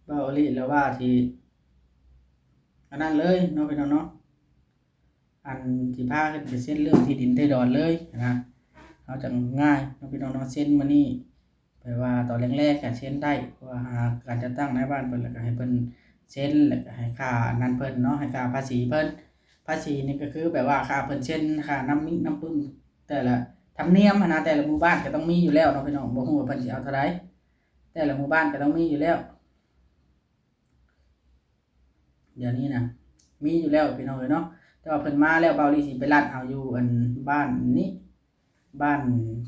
ບ່າວໂອລິລະວ່າຊິອັນນັ້ນເລີຍເນາະ ພີ່ນ້ອງເນາະ ອັນຊິພາຂຶ້ນໄປເຊັນເລື່ອງທີ່ດິນໄທດອນເລີຍນະ ເຮົາຈັ່ງງ່າຍເນາະ ພີ່ນ້ອງເນາະ ເຊັນມື້ນີ້ ແປວ່າຕອນແລງໆກະເຊັນໄດ້ ເພາະວ່າຫາການຈັດຕັ້ງນາຍບ້ານເພິ່ນ ແລ້ວກະໃຫ້ເພິ່ນເຊັນ ແລ້ວກະໃຫ້ຄ່າອັນນັ້ນເພິ່ນເນາະ ໃຫ້ຄ່າພາສີເພິ່ນ ພາສີນີ້ກະຄືແບບວ່າຄ່າເພິ່ນເຊັນ ຄ່ານຳມິກນຳປຶ້ມ ແຕ່ລະທຳນຽມຫັ້ນນະ ແຕ່ລະໝູ່ບ້ານກະຕ້ອງມີຢູ່ແລ້ວເນາະ ພີ່ນ້ອງ ບໍ່ຮູ້ວ່າເພິ່ນຊິເອົາເທົ່າໃດ ແຕ່ລະໝູ່ບ້ານກະຕ້ອງມີຢູ່ແລ້ວ ດຽວນີ້ນະ ມີຢູ່ແລ້ວພີ່ນ້ອງເອີຍເນາະ ແຕ່ວ່າເພິ່ນມາແລ້ວ ບ່າວລີຊິໄປລັດເອົາຢູ່ອັນບ້ານນີ້ ບ້ານ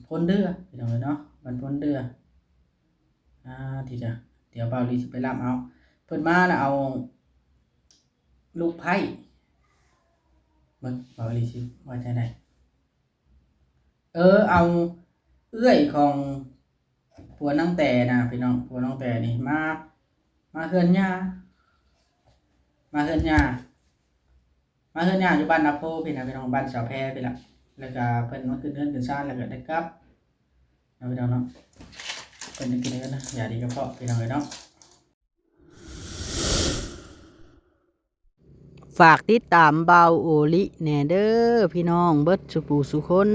ໂພນເດື່ອພີ່ນ້ອງເອີຍເນາະ ບ້ານໂພນເດື່ອ ອ່າ ທີ່ຈະ ດຽວບ່າວລີຊິໄປລັດເອົາ ເພິ່ນມາແລ້ວເອົາລູກໄພ້ ເບິ່ງບ່າວລີຊິວ່າຈັ່ງໃດ ເອີ ເອົາເອື້ອຍຂອງຜົວນາງແຕນະພີ່ນ້ອງ ຜົວນາງແຕນີ້ມາ ມາເຮືອນຍ່າ ມາເຮືອນຍ່າ ມາເຮືອນຍ່າຢູ່ບ້ານນາໂພພີ້ນະພີ່ນ້ອງ ບ້ານສາວແພພີ້ລະ ແລ້ວກະເພິ່ນມາຂຶ້ນເຮືອນຂຶ້ນຊານ ແລ້ວກະໄດ້ກັບເນາະພີ່ນ້ອງເນາະ ເພິ່ນຈະກິນເຮືອນນະ ຢາດີກະເພາະພີ່ນ້ອງເອີຍເນາະ. ຝາກຕິດຕາມບ່າວໂອລິແດ່ເດີພີ່ນ້ອງເບິດສູ່ຜູ້ສູ່ຄົນ.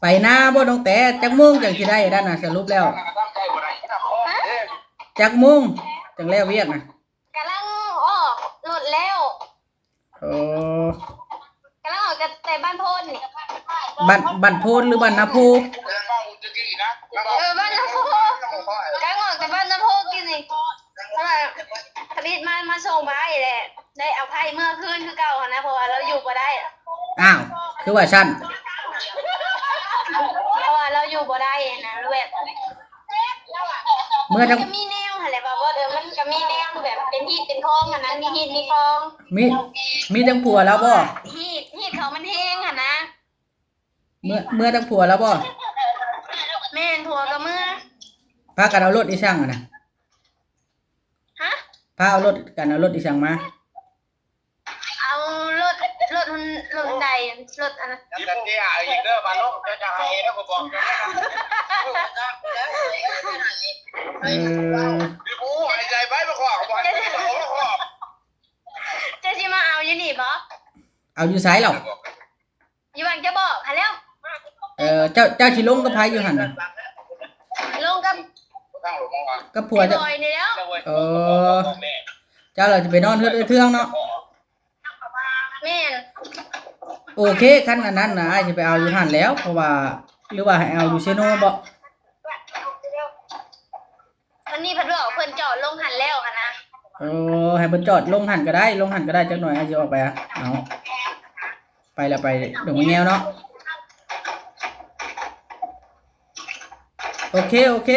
ໄປນາບໍ່ນ້ອງແຕ ຈັກໂມງຈັ່ງຊິໄດ້ນັ້ນນະ ສະຫຼຸບແລ້ວ ຈັກໂມງຈັ່ງແລ້ວວຽກນະ? ກຳລັງອອກລົດແລ້ວ. ໂອ້ ກຳລັງອອກຈາກແຕ່ບ້ານໂພນນີ້ ບ້ານ ບ້ານໂພນ ຫຼື ບ້ານນາໂພ? ເອີ ບ້ານນາໂພ ກຳລັງອອກຈາກບ້ານນາໂພກິນນີ້ ເພາະວ່າຜະລິດມາ ມາສົ່ງໄວ້ແຫຼະ ໄດ້ເອົາໄພ້ເມືອຄືນຄືເກົ່າຫັ້ນນະ ເພາະວ່າລາວຢູ່ບໍ່ໄດ້. ອ້າວ ຄືວ່າຊັ້ນ? ເພາະວ່າລາວຢູ່ບໍ່ໄດ້ຫັ້ນນະ ແບບ ເມືອ ມັນກໍມີແນວຫັ້ນແຫຼະ ວ່າບໍ່ເດີ ມັນກໍມີແນວແບບເປັນຮີດເປັນຄອງຫັ້ນນະ ມີຮີດມີຄອງ ມີ ມີທັງຜົວລາວບໍ່? ຮີດ ຮີດເຂົາມັນແຮງຫັ້ນນະ. ເມືອ ເມືອທັງຜົວລາວບໍ່? ແມ່ນ ຜົວກໍເມືອ. ພາກັນເອົາລົດອີ່ສັງຫັ້ນນະ? ຮະ? ພາເອົາລົດກັນ ເອົາລົດອີ່ສັງມາ? ເອົາລົດ ລົດ ລົດໃດ ລົດອັນນັ້ນ ກັນເດຍອີກເດີ ມາລົງ ເຈົ້າຈະໃຫ້ເດີ ບໍ່ບອກເຈົ້າເດີ. ເອີ ເຈົ້າຊິມາເອົາຢູ່ນີ້ບໍ່? ເອົາຢູ່ໃສລາວ? ຢູ່ຫວ່າງຈະບອກຫັ້ນແຫຼ້ວ. ເອີ ເຈົ້າ ເຈົ້າຊິລົງກັບໃຜຢູ່ຫັ້ນນະ? ລົງກັບ ກັບຜົວເຈົ້າ ບອຍນີ້ແຫຼ້ວ. ເອີ ເຈົ້າລະຊິໄປນອນເຮືອນເອື້ອຍເທືອງເນາະ? ແມ່ນ. ໂອເຄ ຄັນອັນນັ້ນນະ ອ້າຍຊິໄປເອົາຢູ່ຫັ້ນແຫຼ້ວ ເພາະວ່າ ຫຼືວ່າໃຫ້ເອົາຢູ່ເຊໂນບໍ? ອັນນີ້ເພິ່ນບອກເພິ່ນຈອດລົງຫັ້ນແລ້ວຫັ້ນນະ. ເອີ ໃຫ້ເພິ່ນຈອດລົງຫັ້ນກໍໄດ້ ລົງຫັ້ນກໍໄດ້ ຈັກໜ່ອຍອ້າຍຊິອອກໄປ. ເອົາ ໄປລະໄປດົງມະແງວເນາະ. ໂອເຄ ໂອເຄ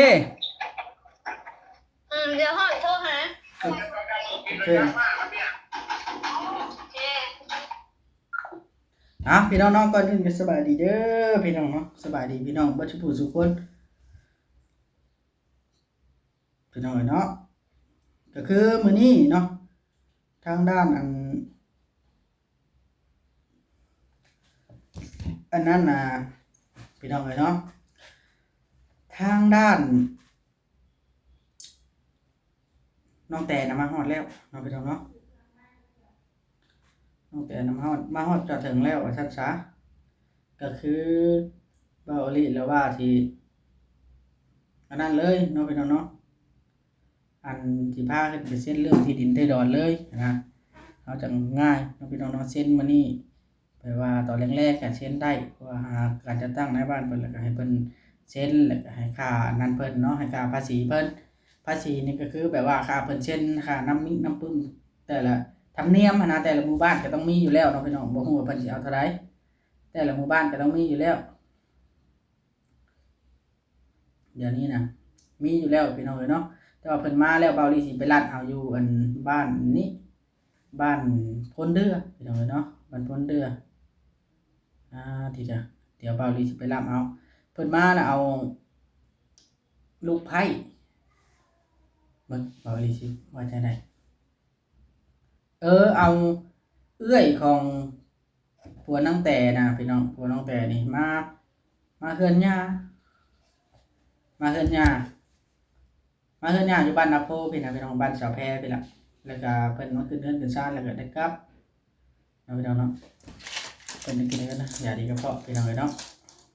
ອືມ ດຽວຮອດໂທຫາ. ໂອເຄ ໂອເຄ ເອົາ ພີ່ນ້ອງເນາະ ກ່ອນອື່ນກໍສະບາຍດີເດີພີ່ນ້ອງເນາະ ສະບາຍດີພີ່ນ້ອງເບິດສູ່ຜູ້ສູ່ຄົນ. ພີ່ນ້ອງເອີຍເນາະ ກໍຄືມື້ນີ້ເນາະ ທາງດ້ານອັນ ອັນນັ້ນນະ ພີ່ນ້ອງເອີຍເນາະ ທາງດ້ານນ້ອງແຕນະມາຮອດແລ້ວເນາະ ພີ່ນ້ອງເນາະ. ນ້ອງແຕນະມາຮອດ ມາຮອດຈອດເຖິງແລ້ວວ່າຊັ້ນຊະ ກໍຄືບ່າວໂອລິລະວ່າຊິອັນນັ້ນເລີຍເນາະ ພີ່ນ້ອງເນາະ ອັນຊິພາຂຶ້ນໄປເຊັນເລື່ອງທີ່ດິນໄທດອນເລີຍນະ ເຮົາຈັ່ງງ່າຍເນາະ ພີ່ນ້ອງເນາະ ເຊັນມື້ນີ້ ແປວ່າຕອນແລງໆກະເຊັນໄດ້ ເພາະວ່າຫາການຈັດຕັ້ງນາຍບ້ານເພິ່ນ ແລ້ວກະໃຫ້ເພິ່ນເຊັນ ແລ້ວກະໃຫ້ຄ່າອັນນັ້ນເພິ່ນເນາະ ໃຫ້ຄ່າພາສີເພິ່ນ ພາສີນີ້ກໍຄືແບບວ່າຄ່າເພິ່ນເຊັນ ຄ່ານຳມິກນຳປຶ້ມ ແຕ່ລະທຳນຽມຫັ້ນນະ ແຕ່ລະໝູ່ບ້ານກໍຕ້ອງມີຢູ່ແລ້ວເນາະ ພີ່ນ້ອງ ບໍ່ຮູ້ວ່າເພິ່ນຊິເອົາເທົ່າໃດ ແຕ່ລະໝູ່ບ້ານກໍຕ້ອງມີຢູ່ແລ້ວ ດຽວນີ້ນະ ມີຢູ່ແລ້ວພີ່ນ້ອງເອີຍເນາະ ແຕ່ວ່າເພິ່ນມາແລ້ວ ບ່າວລີຊິໄປລັດເອົາຢູ່ອັນບ້ານນີ້ ບ້ານໂພນເດື່ອພີ່ນ້ອງເອີຍເນາະ ບ້ານໂພນເດື່ອ ອ່າ ທີ່ຈະ ດຽວບ່າວລີຊິໄປລັດເອົາ ເພິ່ນມາແລ້ວເອົາລູກໄພ້ ເບິ່ງເບົາອີ່ຫຼີຊິວ່າຈັ່ງໃດ. ເອີ ເອົາເອື້ອຍຂອງຜົວນາງແຕນະພີ່ນ້ອງ, ຜົວນາງແຕນີ້ມາ ມາເຮືອນຍ່າ ມາເຮືອນຍ່າ ມາເຮືອນຍ່າຢູ່ບ້ານນາໂພພີ້ນະພີ່ນ້ອງ, ບ້ານສາວແພພີ້ລະ. ແລ້ວກະເພິ່ນມາຂຶ້ນເຮືອນຂຶ້ນຊານ ແລ້ວກະໄດ້ກັບເນາະພີ່ນ້ອງເນາະ. ເພິ່ນໄດ້ກິນເລີຍນະ ຢາດີກະເພາະພີ່ນ້ອງເອີຍເນາະ,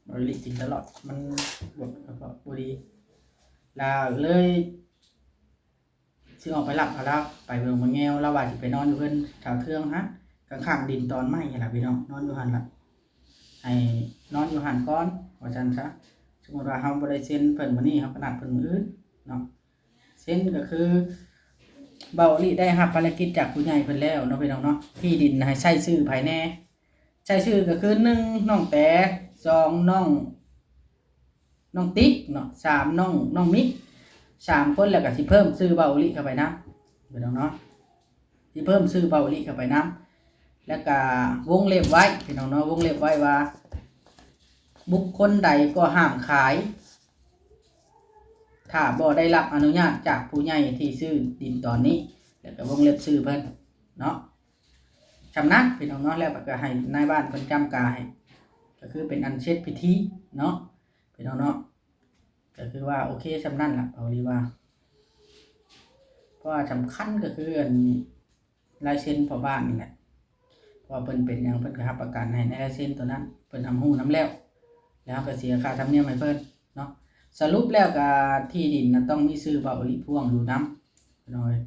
ເບົາອີ່ຫຼີກິນຕະຫຼອດ ມັນບວກກະເພາະບໍ່ດີ. ລາວເລີຍ ຊິອອກໄປລັບເອົາລາວ ໄປເບິ່ງມາແງວ. ລາວວ່າຊິໄປນອນຢູ່ເຮືອນສາວເທືອງຫັ້ນ ຂ້າງໆດິນຕອນໃໝ່ຫັ້ນລະພີ່ນ້ອງ, ນອນຢູ່ຫັ້ນລະ ໃຫ້ນອນຢູ່ຫັ້ນກ່ອນວ່າຊັ້ນຊະ. ສົມມຸດວ່າເຮົາບໍ່ໄດ້ເຊັນເພິ່ນມື້ນີ້ ເຮົາກະນັດເພິ່ນມື້ອື່ນເນາະ. ເຊັນກະຄືເບົາອີ່ຫຼີໄດ້ຮັບພາລະກິດຈາກຜູ້ໃຫຍ່ເພິ່ນແລ້ວເນາະພີ່ນ້ອງເນາະ, ທີ່ດິນໃຫ້ໃຊ້ຊື່ໃຜແດ່. ໃຊ້ຊື່ກະຄື ໜຶ່ງ ນ້ອງແຕ, ສອງ ນ້ອງ ນ້ອງຕິກເນາະ, ສາມ ນ້ອງ ນ້ອງມິກ ສາມຄົນ. ແລ້ວກະຊິເພີ່ມຊື່ເບົາອີ່ຫຼີເຂົ້າໄປນຳພີ່ນ້ອງເນາະ, ຊິເພີ່ມຊື່ເບົາອີ່ຫຼີເຂົ້າໄປນຳ. ແລ້ວກະວົງເລັບໄວ້ພີ່ນ້ອງເນາະ, ວົງເລັບໄວ້ວ່າ ບຸກຄົນໃດກໍຫ້າມຂາຍ ຖ້າບໍ່ໄດ້ຮັບອະນຸຍາດຈາກຜູ້ໃຫຍ່ທີ່ຊື້ດິນຕອນນີ້. ແລ້ວກະວົງເລັບຊື່ເພິ່ນເນາະ. ຊ່ຳນັ້ນພີ່ນ້ອງເນາະ, ແລ້ວກະໃຫ້ນາຍບ້ານເພິ່ນຈ້ຳກາໃຫ້ ກະຄືເປັນອັນເສັດພິທີເນາະພີ່ນ້ອງເນາະ. ກະຄືວ່າໂອເຄຊ່ຳນັ້ນລະ ເບົາອີ່ຫຼີວ່າ ເພາະວ່າສຳຄັນກະຄືອັນລາຍເຊັນພໍ່ບ້ານນີ້ແຫຼະ, ເພາະວ່າເພິ່ນເປັນຫຍັງເພິ່ນກະຮັບປະກັນໃຫ້ໃນລາຍເຊັນໂຕນັ້ນ ເພິ່ນຮັບຮູ້ນຳແລ້ວ. ແລ້ວເຮົາກະເສຍຄ່າທຳນຽມໃຫ້ເພິ່ນເນາະ. ສະຫຼຸບແລ້ວກະທີ່ດິນນະຕ້ອງມີຊື່ເບົາອີ່ຫຼີພ່ວງຢູ່ນຳພີ່ນ້ອງເອີຍ.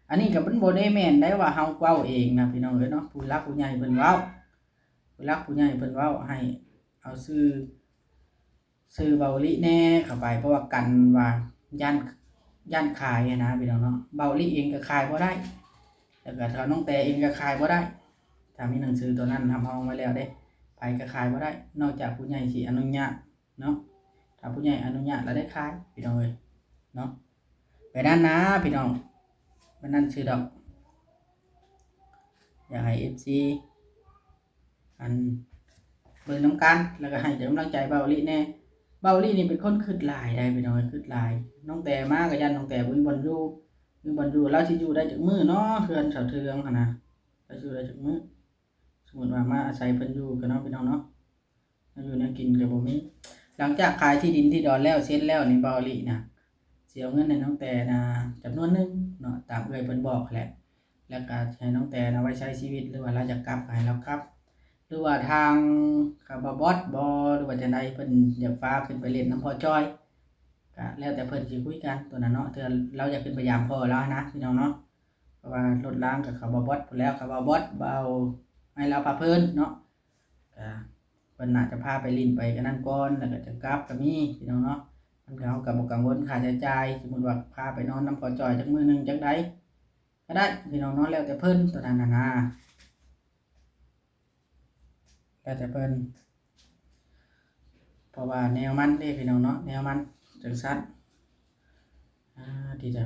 ອັນນີ້ກະມັນບໍ່ໄດ້ແມ່ນໄດ້ວ່າເຮົາເວົ້າເອງນະພີ່ນ້ອງເອີຍເນາະ, ຜູ້ຫຼັກຜູ້ໃຫຍ່ເພິ່ນເວົ້າ ຜູ້ຫຼັກຜູ້ໃຫຍ່ເພິ່ນເວົ້າໃຫ້ເອົາຊື່ ຊື່ເບົາອີ່ຫຼີແດ່ເຂົ້າໄປ ເພາະວ່າກັນວ່າຢ້ານ ຢ້ານຂາຍຫັ້ນນະພີ່ນ້ອງເນາະ. ເບົາອີ່ຫຼີເອງກະຂາຍບໍ່ໄດ້ ແລ້ວກະເຖົ້ານ້ອງແຕເອງກະຂາຍບໍ່ໄດ້. ຖ້າມີໜັງສືໂຕນັ້ນຮັບຮອງໄວ້ແລ້ວເດ້ ໃຜກະຂາຍບໍ່ໄດ້ ນອກຈາກຜູ້ໃຫຍ່ຊິອະນຸຍາດເນາະ. ຖ້າຜູ້ໃຫຍ່ອະນຸຍາດລະໄດ້ຂາຍພີ່ນ້ອງເອີຍເນາະ. ແບບນັ້ນນະພີ່ນ້ອງ ແບບນັ້ນຊື່ດອກ. ຢາກໃຫ້ເອັບຊີ ອັນ ເບິ່ງນຳກັນ ແລ້ວກະໃຫ້ກຳລັງໃຈເບົາອີ່ຫຼີແດ່. ເບົາອີ່ຫຼີນີ້ເປັນຄົນຄຶດຫຼາຍໄດ໋ພີ່ນ້ອງເອີຍ, ຄຶດຫຼາຍ. ນ້ອງແຕມາກະຢ້ານນ້ອງແຕບໍ່ມີບ່ອນຢູ່ ມີບ່ອນຢູ່. ລາວຊິຢູ່ໄດ້ຈັກມື້ເນາະ ເຮືອນສາວເທືອງຫັ້ນນະ, ລາວຊິຢູ່ໄດ້ຈັກມື້? ສົມມຸດວ່າມາອາໄສເພິ່ນຢູ່ກະເນາະພີ່ນ້ອງເນາະ, ແນວຢູ່ແນວກິນກະບໍ່ມີ. ຫຼັງຈາກຂາຍທີ່ດິນທີ່ດອນແລ້ວ ເຊັນແລ້ວນີ້ ເບົາອີ່ຫຼີນະ ຊິເອົາເງິນໃຫ້ນ້ອງແຕນະຈຳນວນໜຶ່ງເນາະ ຕາມເອື້ອຍເພິ່ນບອກຫັ້ນແຫຼະ. ແລ້ວກະໃຫ້ນ້ອງແຕນະໄວ້ໃຊ້ຊີວິດ ຫຼືວ່າລາວຢາກກັບກະໃຫ້ລາວກັບ ຫຼືວ່າທາງກະບ່າວບອດບໍ ຫຼືວ່າຈັ່ງໃດ ເພິ່ນຢາກພາຂຶ້ນໄປຫຼິ້ນນຳພໍ່ຈ້ອຍ ກະແລ້ວແຕ່ເພິ່ນຊິຄຸຍກັນໂຕນັ້ນເນາະ. ເທື່ອລາວຢາກຂຶ້ນໄປຢາມພໍ່ລາວຫັ້ນນະພີ່ນ້ອງເນາະ, ເພາະວ່າລົດລາງກະເຂົາບ່າວບອດພຸ້ນແລ້ວ ເຂົາບ່າວບອດ ບ່າວ ໃຫ້ລາວພາເພີນເນາະ. ກະເພິ່ນໜ້າຈະພາໄປຫຼິ້ນໄປອັນນັ້ນກ່ອນ ແລ້ວກະຈະກັບກະມີພີ່ນ້ອງເນາະ. ມັນກະ ເຮົາກະບໍ່ກັງວົນຄ່າໃຊ້ຈ່າຍ. ສົມມຸດວ່າພາໄປນອນນຳພໍ່ຈ້ອຍຈັກມື້ໜຶ່ງຈັກໃດກະໄດ້ພີ່ນ້ອງເນາະ, ແລ້ວແຕ່ເພິ່ນໂຕນັ້ນນະນາ ແລ້ວແຕ່ເພິ່ນ ເພາະວ່າແນວມັນເດ້ພີ່ນ້ອງເນາະ ແນວມັນຈັ່ງຊັ້ນ. ອາ ດີເດີ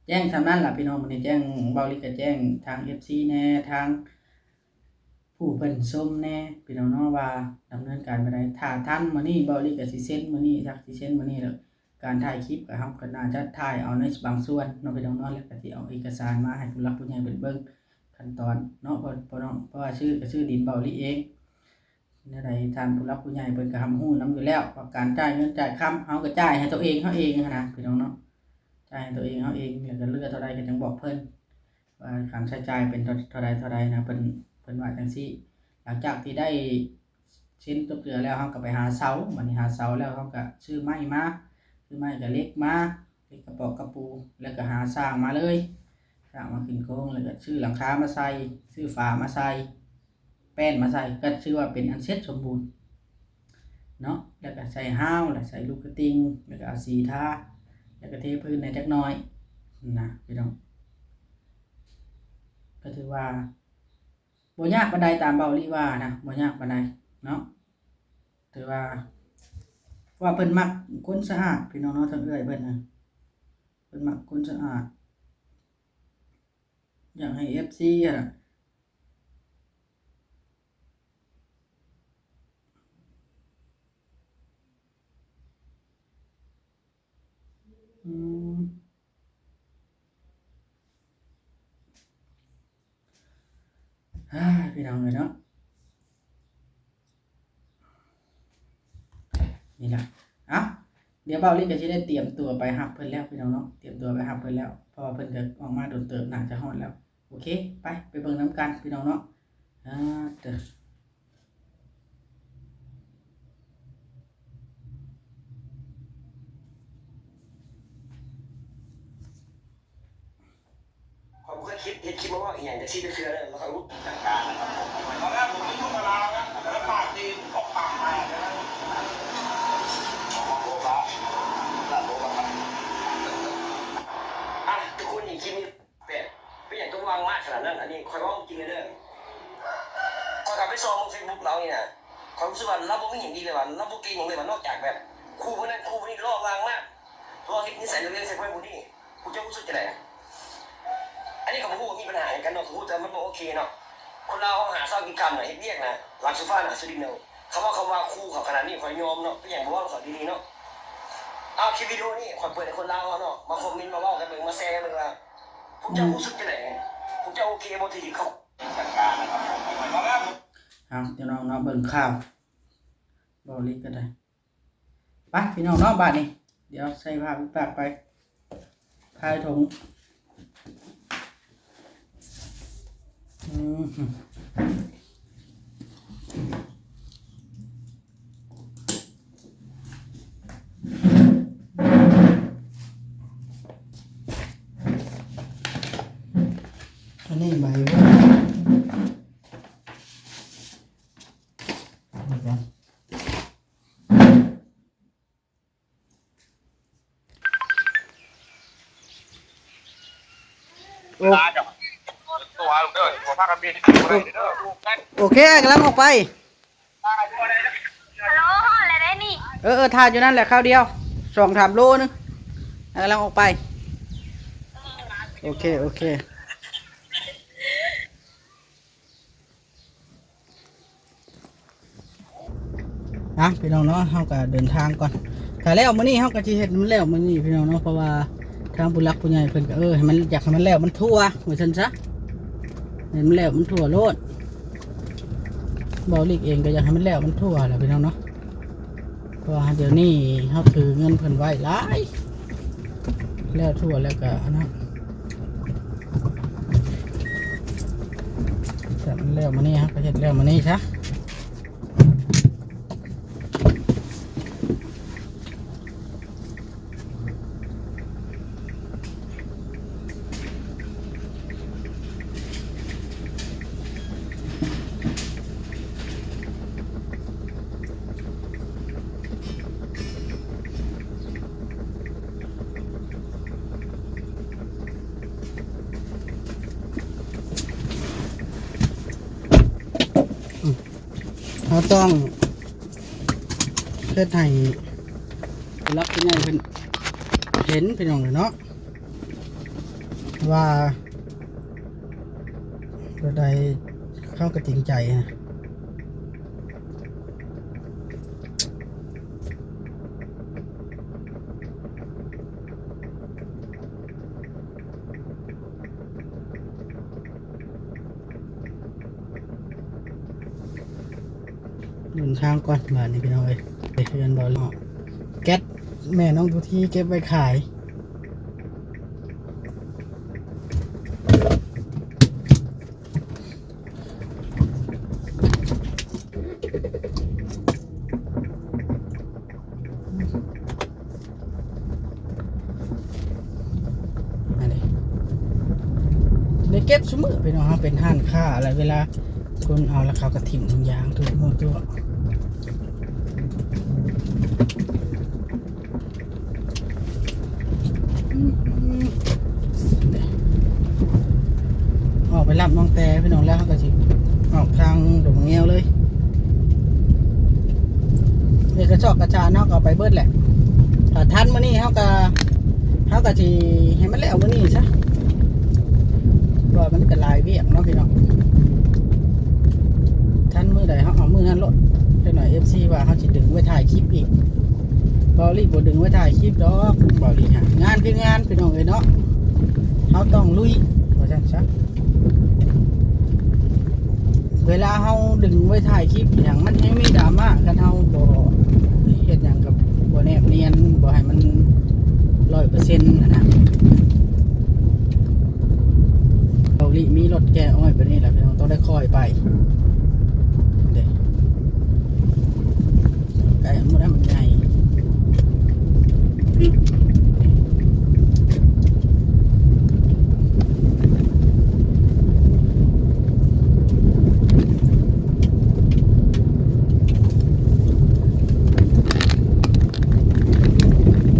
ແຈ້ງຊ່ຳນັ້ນລະພີ່ນ້ອງ. ມື້ນີ້ແຈ້ງ ເບົາອີ່ຫຼີກະແຈ້ງທາງເອັບຊີແດ່ ທາງຜູ້ເພິ່ນຊົມແດ່ພີ່ນ້ອງເນາະ ວ່າດຳເນີນການແບບໃດ. ຖ້າທັນມື້ນີ້ ເບົາອີ່ຫຼີກະຊິເຊັນມື້ນີ້ ຈັກຊິເຊັນມື້ນີ້ແລ້ວ. ການຖ່າຍຄລິບກະ ເຮົາກະໜ້າຈະຖ່າຍເອົາໃນບາງສ່ວນເນາະພີ່ນ້ອງເນາະ, ແລ້ວກະຊິເອົາເອກະສານມາໃຫ້ຜູ້ຫຼັກຜູ້ໃຫຍ່ເພິ່ນເບິ່ງຂັ້ນຕອນເນາະ ເພາະ ເພາະວ່າຊື້ກະຊື້ດິນເບົາອີ່ຫຼີເອງ. ແນວໃດທ່ານຜູ້ຫຼັກຜູ້ໃຫຍ່ເພິ່ນກະຮັບຮູ້ນຳຢູ່ແລ້ວ ວ່າການຈ່າຍເງິນຈ່າຍຄຳ ເຮົາກະຈ່າຍໃຫ້ໂຕເອງເຮົາເອງຫັ້ນນະພີ່ນ້ອງເນາະ, ຈ່າຍໃຫ້ໂຕເອງເຮົາເອງ ແລ້ວກະເຫຼືອເທົ່າໃດກະຈັ່ງບອກເພິ່ນ ວ່າການໃຊ້ຈ່າຍເປັນເທົ່າ ເທົ່າໃດເທົ່າໃດນະ ເພິ່ນ ເພິ່ນວ່າຈັ່ງຊີ້. ຫຼັງຈາກທີ່ໄດ້ເຊັນຕົວເກືອແລ້ວ ເຮົາກະໄປຫາເສົາ, ບາດນີ້ຫາເສົາແລ້ວ ເຮົາກະຊື້ໄມ້ມາ ຊື້ໄມ້ກະເຫຼັກມາ ເຫຼັກກະປອກກະປູ ແລ້ວກະຫາຊ່າງມາເລີຍ, ຊ່າງມາຂຶ້ນໂຄງ ແລ້ວກະຊື້ຫຼັງຄາມາໃສ່ ຊື້ຝາມາໃສ່ ແປ້ນມາໃສ່ ກະຖືວ່າເປັນອັນເສັດສົມບູນເນາະ. ແລ້ວກະໃສ່ຮາວ ແລ້ວໃສ່ລູກກະຕິ່ງ ແລ້ວກະເອົາສີທາ ແລ້ວກະເທພື້ນແດ່ຈັກໜ້ອຍນະພີ່ນ້ອງ. ກະຖືວ່າບໍ່ຍາກປານໃດ ຕາມເບົາອີ່ຫຼີວ່ານະ ບໍ່ຍາກປານໃດເນາະ. ຖືວ່າ ເພາະວ່າເພິ່ນມັກຄົນສະອາດພີ່ນ້ອງເນາະ ທາງເອື້ອຍເພິ່ນນະ ເພິ່ນມັກຄົນສະອາດ ຢາກໃຫ້ເອັບຊີຫັ້ນນະ ອືມ ອ້າ ພີ່ນ້ອງເອີຍເນາະ ນີ້ລະ ເອົ້າ ດຽວບ່າວລິກກໍຊິໄດ້ຕຽມຕົວໄປຮັບເພິ່ນແລ້ວ ພີ່ນ້ອງເນາະ ຕຽມຕົວໄປຮັບເພິ່ນແລ້ວ ເພາະວ່າເພິ່ນກໍອອກມາດົນເຕີບ ໜ້າຈະຮອດແລ້ວ. ໂອເຄ ໄປ ໄປເບິ່ງນຳກັນ ພີ່ນ້ອງເນາະ ອາ ເຕີ ຂ້ອຍບໍ່ເຄີຍຄິດ ເຮັດຄລິບມາເວົ້າອີ່ຫຍັງຈັ່ງຊີ້ຈັກເທື່ອເດີ ແລ້ວຂ້ອຍຮູ້ຈັກການນະຄັບ ຕອນແລກຜົມໄປຢູ່ກັບລາວນະ ແລ້ວປາກທີ່ອອກປາກແຕກນະ ອ່ະ ທຸກຄົນນີ້ຄິດ ແປກ ເປັນຫຍັງຕ້ອງວາງມາກຂະໜາດນັ້ນ? ອັນນີ້ຂ້ອຍເວົ້າຈິງເດີ ຂ້ອຍເຂົ້າໄປສ່ອງເບິ່ງເຟສບຸກລາວນີ້ນະ ຂ້ອຍຮູ້ສຶກວ່າລາວບໍ່ມີຫຍັງດີເລີຍວ່າ ລາວບໍ່ເກັ່ງຫຍັງເລີຍວ່າ ນອກຈາກແບບ ຄູ້ຜູ້ນັ້ນ ຄູ້ຜູ້ນີ້ ລໍ້ວາງມາກ ລໍ້ເຮັດນິໄສເລື່ອງໃສ່ຜູ້ນັ້ນຜູ້ນີ້ ພວກເຈົ້າຮູ້ສຶກຈັ່ງໃດ? ອັນນີ້ກໍບໍ່ຮູ້ວ່າມີບັນຫາຫຍັງກັນເນາະ ຮູ້ແຕ່ມັນບໍ່ໂອເຄເນາະ ຄົນລາວເຮົາຫາເຊົ້າກິນຄ່ຳນະ ເຮັດວຽກນະ ຫຼັງໂຊຟານະ ສະດິນເນາະ ຄຳວ່າ ຄຳວ່າຄູ້ເຂົາຂະໜາດນີ້ ຂ້ອຍຍອມເນາະ ເປັນຫຍັງບໍ່ເວົ້າເຂົາດີໆເນາະ? ເອົາຄລິບວິດີໂອນີ້ ຂ້ອຍເປີດໃຫ້ຄົນລາວເຮົາເນາະ ມາຄອມເມັນ ມາເວົ້າກັນເບິ່ງ ມາແຊກັນເບິ່ງວ່າ ພວກເຈົ້າຮູ້ສຶກຈັ່ງໃດ? ພວກເຈົ້າໂອເຄບໍ່ທີ່ເຂົາ ເອົາ ພີ່ນ້ອງເນາະ ເບິ່ງຂ່າວ ເວົ້າລີກກໍໄດ້ ໄປ ພີ່ນ້ອງເນາະ ບາດນີ້ ດຽວໃສ່ຜ້າປິດປາກໄປ ພາຍຖົງ ອືມ ອັນນີ້ໃບ ໂອ ໂອເຄ ກຳລັງອອກໄປ ຮາໂລ ຮອດແລ້ວເດ້ນີ້ ເອີ ເອີ ຖ້າຢູ່ນັ້ນແຫຼະ ຄາວດຽວ ສອງສາມໂລໜຶ່ງ ກຳລັງອອກໄປ ໂອເຄ ໂອເຄ. ອ່ະ ພີ່ນ້ອງເນາະ ເຮົາກໍເດີນທາງກ່ອນ ຖ້າແລ້ວມື້ນີ້ເຮົາກໍຊິເຮັດໃຫ້ມັນແລ້ວມື້ນີ້ ພີ່ນ້ອງເນາະ ເພາະວ່າທາງຜູ້ຫຼັກຜູ້ໃຫຍ່ເພິ່ນກໍ ເອີ ໃຫ້ມັນ ຢາກໃຫ້ມັນແລ້ວມັນທົ່ວ ວ່າຊັ້ນຊະ ໃຫ້ມັນແລ້ວມັນທົ່ວໂລດ ເວົ້າລີກເອງກໍຢາກໃຫ້ມັນແລ້ວມັນທົ່ວແຫຼະ ພີ່ນ້ອງເນາະ. ເພາະວ່າດຽວນີ້ເຮົາຖືເງິນເພິ່ນໄວ້ຫຼາຍ ແລ້ວທົ່ວແລ້ວກໍອັນນັ້ນ ແລ້ວມື້ນີ້ເຮົາກໍເຮັດແລ້ວມື້ນີ້ຊະ. ເຮົາຕ້ອງເຮັດໃຫ້ຜູ້ຫຼັກຜູ້ໃຫຍ່ເພິ່ນເຫັນ ພີ່ນ້ອງເອີຍເນາະ ວ່າ ໂຕໃດເຮົາກໍຈິງໃຈນະ. ເດີນທາງກ່ອນບາດນີ້ ພີ່ນ້ອງເອີຍ ໄປເຮືອນບໍ່ເນາະ ແກັດແມ່ນ້ອງຢູ່ທີ່ເກັບໄວ້ຂາຍ. ອັນນີ້ ໄດ້ເກັບຊຸມື້ ພີ່ນ້ອງ ເຮົາເປັນຮ້ານຄ້າ ແລ້ວເວລາຄົນເອົາ ແລ້ວເຂົາກໍຖິ້ມຖົງຢາງທົ່ວໝູ່ຕົວະ. ອອກໄປຮັບນ້ອງແຕ ພີ່ນ້ອງ ແລ້ວເຮົາກໍຊິອອກທາງດົງແງວເລີຍ. ເອີ ກະຊອກກະຊານເຮົາກໍເອົາໄປເບິດແຫຼະ. ຖ້າທັນມື້ນີ້ເຮົາກໍ ເຮົາກໍຊິໃຫ້ມັນແລ້ວມື້ນີ້ຊະ ເພາະວ່າມັນກໍຫຼາຍວຽກເນາະ ພີ່ນ້ອງ. ທັນມື້ໃດເຮົາເອົາມື້ນັ້ນໂລດ. ຈັກໜ້ອຍເອັຟຊີວ່າເຮົາຊິດຶງໄວ້ຖ່າຍຄລິບອີກ. ເບົາຫຼີບໍ່ດຶງໄວ້ຖ່າຍຄລິບດອກ ເບົາຫຼີຫາ ງານຄືງານພີ່ນ້ອງເອີຍເນາະ ເຮົາຕ້ອງລຸຍ ວ່າຊັ້ນຊະ. ເວລາເຮົາດຶງໄວ້ຖ່າຍຄລິບຫຍັງ ມັນແຮງມີດຣາມາ ຄັນເຮົາບໍ່ເຮັດຫຍັງກັບ ບໍ່ແນບນຽນ ບໍ່ໃຫ້ມັນຮ້ອຍເປີເຊັນຫັ້ນນະ. ເກົາຫຼີມີລົດແກ່ອ້ອຍປານນີ້ລະ ພີ່ນ້ອງ ຕ້ອງໄດ້ຄ່ອຍໄປເດ້. ໄກໝົດແລ້ວ ມັນໃຫຍ່.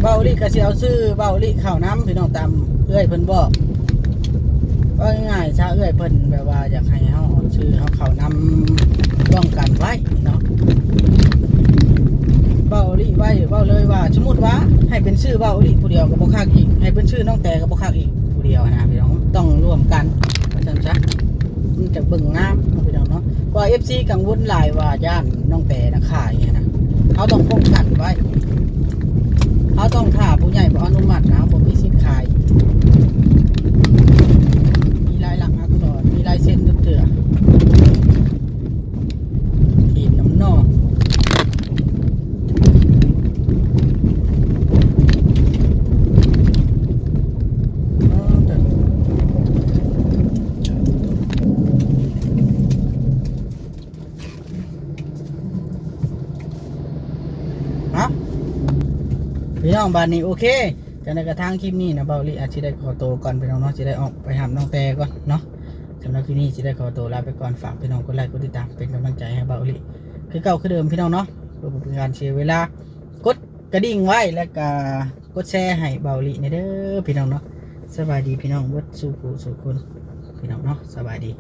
ເບົາຫຼີກະຊິເອົາຊື່ເບົາຫຼີເຂົ້ານຳ ພີ່ນ້ອງ ຕາມເອື້ອຍເພິ່ນບອກ. ເວົ້າງ່າຍໆຊະ ເອື້ອຍເພິ່ນແບບວ່າຢາກໃຫ້ເຮົາເອົາຊື່ເຮົາເຂົ້ານຳ ປ້ອງກັນໄວ້ເນາະ. ເບົາຫຼີໄວ້ ເວົ້າເລີຍວ່າ ສົມມຸດວ່າໃຫ້ເປັນຊື່ເບົາຫຼີຜູ້ດຽວກໍບໍ່ຄັກອີກ ໃຫ້ເປັນຊື່ນ້ອງແຕກໍບໍ່ຄັກອີກຜູ້ດຽວນະ ພີ່ນ້ອງ ຕ້ອງຮ່ວມກັນ ວ່າຊັ້ນຊະ. ມັນຈະເບິ່ງງາມເນາະ ພີ່ນ້ອງເນາະ ເພາະວ່າເອັຟຊີກັງວົນຫຼາຍວ່າຢ້ານນ້ອງແຕນະຂາຍນະ. ເຮົາຕ້ອງປ້ອງກັນໄວ້ ເຮົາຕ້ອງຖ້າຜູ້ໃຫຍ່ບໍ່ອະນຸມັດນະ ເຮົາບໍ່ມີສິດຂາຍ. ມີລາຍລັກອັກສອນ ມີລາຍເຊັນເທື່ອໆ ຖີບນຳນອກ. ເອົາ ພີ່ນ້ອງ ບາດນີ້ໂອເຄ ຈັ່ງໃດກໍທາງຄລິບນີ້ນະ ເບົາຫຼີອາດຊິໄດ້ຂໍໂຕກ່ອນ ພີ່ນ້ອງເນາະ ຊິໄດ້ອອກໄປຮັບນ້ອງແຕກ່ອນເນາະ. ສຳລັບຄລິບນີ້ຊິໄດ້ຂໍໂຕລາໄປກ່ອນ ຝາກພີ່ນ້ອງກົດໄລກົດຕິດຕາມ ເປັນກຳລັງໃຈໃຫ້ເບົາຫຼີຄືເກົ່າຄືເດີມ ພີ່ນ້ອງເນາະ ເພື່ອບໍ່ເປັນການເສຍເວລາ. ກົດກະດິ່ງໄວ້ ແລ້ວກະກົດແຊໃຫ້ເບົາຫຼີແດ່ເດີ ພີ່ນ້ອງເນາະ. ສະບາຍດີພີ່ນ້ອງເບິດສູ່ຜູ້ສູ່ຄົນ ພີ່ນ້ອງເນາະ ສະບາຍດີ.